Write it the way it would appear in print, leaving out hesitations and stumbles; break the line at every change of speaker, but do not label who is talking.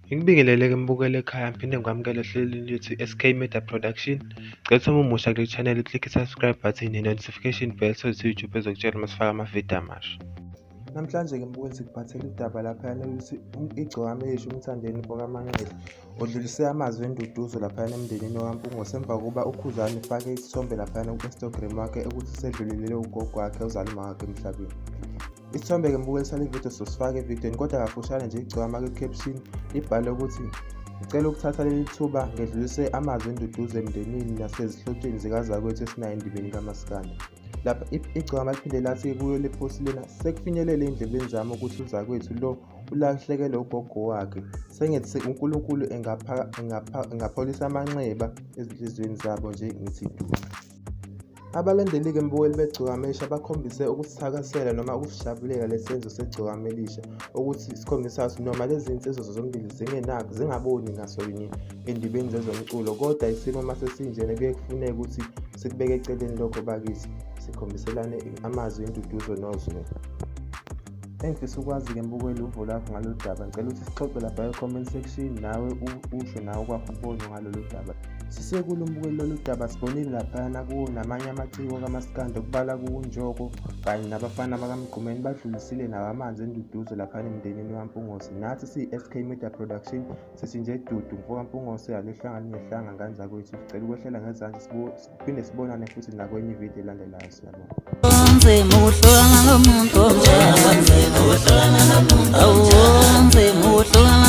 Ngikubingelele-ke mbukeli ekhaya ngiphinde ngikwamukele ohlelweni lwethu SK Media Production. Ngicela ukuthi uma umusha kule channel uclick i-subscribe button ne-notification bell so that YouTube ezokutshela uma sifaka amavidiyo amasha. Namhlanje-ke mbukeli sikuphathele udaba laphayana ukuthi igcokama elisha uMthandeni mfokaManqele udlulise amazwi enduduzo laphayana emndenini wakaMpungose emva kokuba uKhuzani efake isithombe laphayana ku-Instagram wakhe ukuthi sedlulelele ugogo wakhe ozala umama wakhe emhlabeni. Isithombe-ke mbukeli sale video sosifaka evidweni kodwa kafushane nje igcokama kwi-caption libhale ukuthi ngicela ukuthatha leli thuba ngedlulise amazwi enduduzo emndenini nasezihlotsheni zikazakwethu esinayo endimeni kamaskandi. Lapha igcokama liphinde lathi kuyo le post lena sekufinyelele ey'ndlebeni zami ukuthi uzakwethu lo ulahlekelwe ugogo wakhe sengithi uNkulunkulu engapholisa amanxeba ezinhliziyweni zabo nje ngithi du. Abalandeli-ke mbukeli beGcokama Elisha bakhombise ukusithakasela noma ukusijabulela lesi senzo seGcokama Elisha ukuthi sikhombisa ukuthi noma lezi zinsizwa zombili zingenakho zingaboni ngaso linye endibeni zezomculo kodwa isimo uma sesinjena kuye kufuneke ukuthi sikubeke eceleni lokho bakithi sikhombiselane amazwi enduduzo nozwelo. Engifisa ukwazi-ke mbukeli uvo lwakho ngalolu daba ngicela ukuthi sixoxe lapha e-comment section nawe usho nawe okwakho ukubona ngalolu daba. Sisekulo mbukeli lolu daba sibonile laphayana kuwo namanye amaciko kamaskandi okubala kuwuNjoko kanye nabafana bakaMgqumeni badlulisile nawo amanzi enduduzo laphana emndenini waMpungose. Nathi siyi-SK Media Production sithi nje dudu mfokaMpungose alehlanga lingehlanga ngane zakwethu sicela ukwehlela ngezansi siphinde sibonane futhi nakwenye ividiyo elandelayo siyabonga.
Nzima ukuhlukana nomuntu omdala. Awu, nzima ukuhlukana.